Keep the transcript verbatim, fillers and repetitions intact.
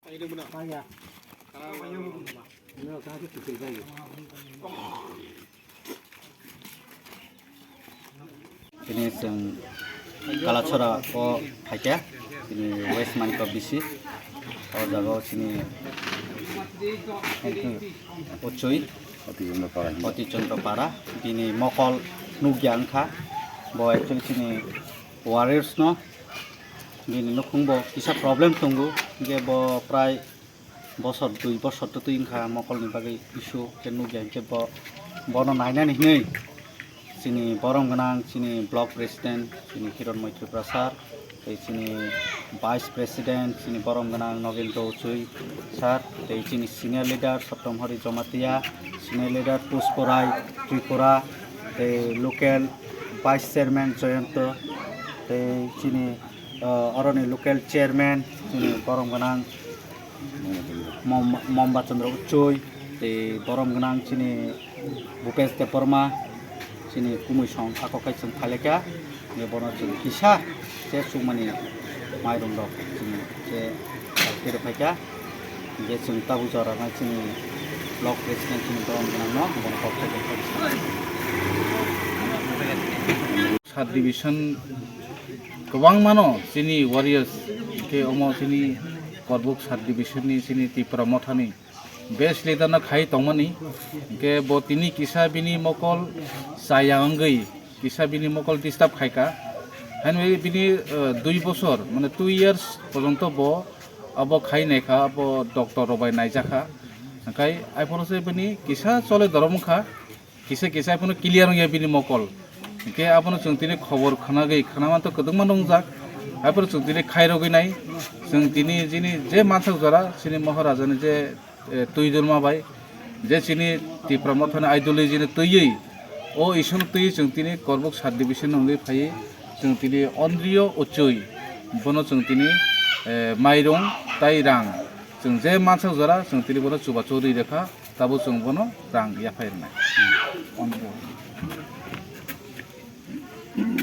Tini chwng Kalachora o phaikha, tini West Manikya bisi, o jaga o chini Uchui Oti Chandra Para, bini mokol nukya wngkha, bo actually chini warriors no, bini nukhung bo kisa problem tongo, je bo prai bosor dui bosor to twi wngkha mokolni bagwi issue khe nukya, hinkhe bo, bono nainani hinwi chini borom gwnang chini block president chini Hironmoi Tripura sir, tei chini vice president chini borom gwnang Nogendra Uchui sir, tei chini senior leader Sottomhori Jamatia, senior leader Pushpo Rai Tripura, tei local vice chairman Jayanta, tei chini, ah, oroni local chairman chini borom gwnang Mom-, Momba Chandra Uchui, tei borom gwnang chini Bhupesh Debbarma, chini kumui song ako kai chwng phailekha, je bono chwng kisa se chukmani mairum rok chini se kiri phaikha, je chwng tabuk jora nai chini block president chini borom gwnang no bono kok phaikha. Sub division kwbangmano chini warriors, hwnkhe omo chini Korbuk sub division ni chini Tipra Mothani best leader no khai tongmani, hwnkhe bo tini kisa bini mokol chaya wngwi kisa bini mokol disturb khaika, haino bini, eh, dui bosor mane two years porjonto bo abo khai naikha, abo doctor rok bai naijakha, hwnkhe aphuru se bini kisa chole dorom wngkha. Kisa kisa phano clear wngya bini mokol. Hwnkhe abono chwng tini khobor khwnagwi khwnamanto kwdwkma nungjak. Haphano chwng tini khairogwi nai. Chwng tini jini je mansak jora chini Maharajani je, eh, twi dorma bai, je chini Tipra Mothani ideology ni twiwi, o issue no twiwi chwng tini Korbuk sub division wngwi phaiwi chwng tini Ondriyo Uchui bono chwng tini, eh, mairung tai rang chwng je mansak jora chwng tini bono chubachu rwi rwkha. Tabuk chwng bono rang yaphai rwnai.